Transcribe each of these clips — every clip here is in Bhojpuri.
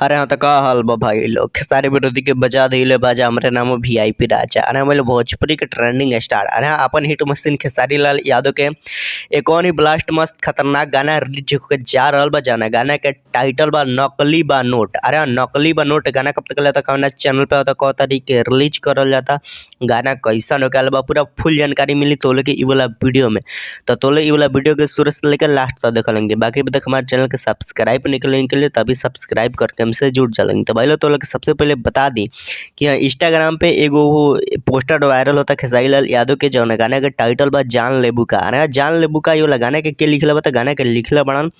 अरे हाँ तो का हाल बा भाई लोग, खेसारी विरोधी के बजा दिले बाजा, हमरे नाम वीआईपी राजा। अरे हमारे भोजपुरी के ट्रेंडिंग स्टार, अरे हाँ अपन हिट मशीन खेसारी लाल यादव के एक और ही ब्लास्ट मस्त खतरनाक गाना रिलीज होके जा रहल बा। जाना गाना के टाइटल बा नकली बा नोट। अरे हाँ नकली बा नोट गाना कब तक लेता, कौन चैनल पे होता, कौ तारीख के रिलीज करल जाता, गाना कैसन होके बा, पूरा फुल जानकारी मिली तोले के इ वाला वीडियो में। तो तोले इ वाला वीडियो के शुरू से लेकर लास्ट तक देख लेंगे। बाकी अभी तक हमारे चैनल के सब्सक्राइब निकलेंगे के लिए तभी सब्सक्राइब करके हमसे जुड़ जाएंगे। तो भाई लोग तो लोग सबसे पहले बता दी कि हाँ इंस्टाग्राम पे एगो पोस्टर वायरल होता खेसारी लाल यादव के, जौन गाना के टाइटल बा जान लेबू का। अरे जान लेबू का ये गाना के लिखले बा, तो गाना के लिखले बड़न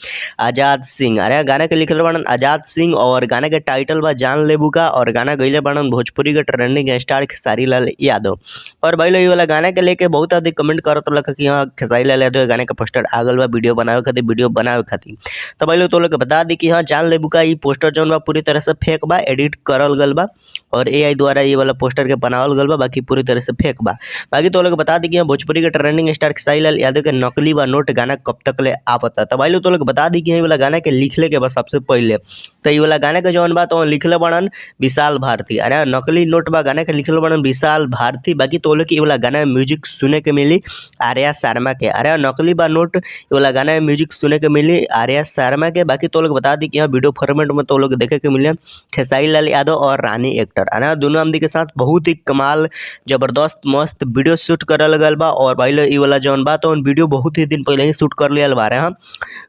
आज़ाद सिंह। अरे गाना के लिखले बड़न आज़ाद सिंह और गाना के टाइटल बा जान लेबू का और गाना गईले बड़न भोजपुरी के ट्रेंडिंग स्टार खेसारी लाल यादव। और भाई लोग ये वाला गाना के लेके बहुत अधिक कमेंट करत लग कि हाँ खेसारी लाल यादव गाने का पोस्टर आ गल बा वीडियो बनावे खातिर, वीडियो बनावे खातिर। तो भाई लोग तो लोग बता दी कि हाँ जान लेबू का ये पोस्टर जौन बा पूरी तरह से फेक बा, एडिट करल गल बा और एआई द्वारा ये वाला पोस्टर के बनावल गल बा, बाकी पूरी तरह से फेक बा। बाकी तो लोग बता दी कि हाँ भोजपुरी के ट्रेंडिंग स्टार खेसारी लाल यादव के नकली बा नोट गाना कब तक ले आवता। तो भाई लोग तो लोग बता दी कि ये वाला गाना के लिखले के बस सबसे पहले तो ये वाला गाना के जौन बा तो लिखले बड़न विशाल भारती। अरे नकली नोट बा गाना के लिखले बड़न विशाल भारती। बाकी तो लोग ये वाला गाना म्यूजिक सुने के मिली आर्या शर्मा के। अरे नकली बा नोट ये वाला गाना म्यूजिक सुने के मिली आर्या शर्मा के। बाकी तो लोग बता दी कि यहाँ वीडियो फॉर्मेट में तो लोग देखे के मिले खेसारी लाल यादव और रानी एक्टर। अरे दोनों आमदी के साथ बहुत ही कमाल जबरदस्त मस्त वीडियो शूट करल गल बा। और भाई लोग ये वाला जौन बा तो वीडियो बहुत ही दिन पहले ही शूट कर लिया बा। हाँ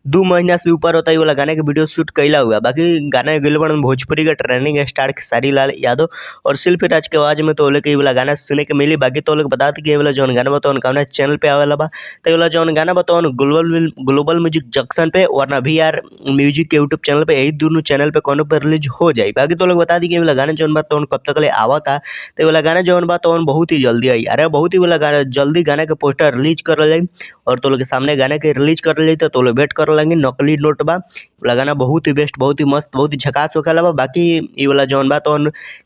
2 महीना से ऊपर होता है वाला गाना के वीडियो शूट कैला हुआ। बाकी गाना गइल बड़न भोजपुरी के ट्रेंडिंग स्टार खेसारी लाल यादव और शिल्पी राज के आवाज में तो लोग ये वाला गाना सुने के मिली। बाकी तो लोग बता दी कि ये वाला जौन गाना बा तो कौन चैनल पे आवेला बा, तो ये वाला जौन गाना बा तो ग्लोबल म्यूजिक जंक्शन पे वरना VR music के यूट्यूब चैनल पे, यही दोनों चैनल पे कोनो पर रिलीज हो जाए। बाकी तो लोग बता दी कि ये वाला गाना जौन बा तो कब तक ले आवता, तो ये वाला गाना जौन बा तो बहुत ही जल्दी आई। अरे बहुत ही वाला गाना जल्दी गाना के पोस्टर रिलीज करल जाए और तो लोग के सामने गाना के रिलीज करल जाए। तो लोग वेट कर लेंगे। नकली नोट बा वाला गाना बहुत ही बेस्ट, बहुत ही मस्त, बहुत ही झकास होखेला बा। बाकी ये वाला जौन बा तो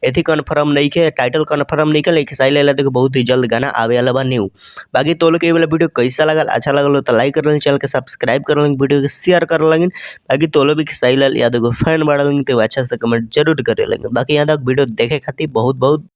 एथी कन्फर्म नहीं है, टाइटल कन्फर्म नहीं है, लेकिन खेसारी लाल यादव बहुत ही जल्द गाना आवे वाला बा न्यू। बाकी तो लोग ये वाला वीडियो कैसा लगल, अच्छा लगल तो लाइक कर लेंगे, चैनल के सब्सक्राइब कर लेंगे, वीडियो के शेयर कर लेंगे। बाकी तो लोग भी खेसारी लाल यादव को फैन बढ़ लेंगे तो अच्छा से कमेंट जरूर कर लेंगे। बाकी यहाँ तक वीडियो देखे खातिर बहुत बहुत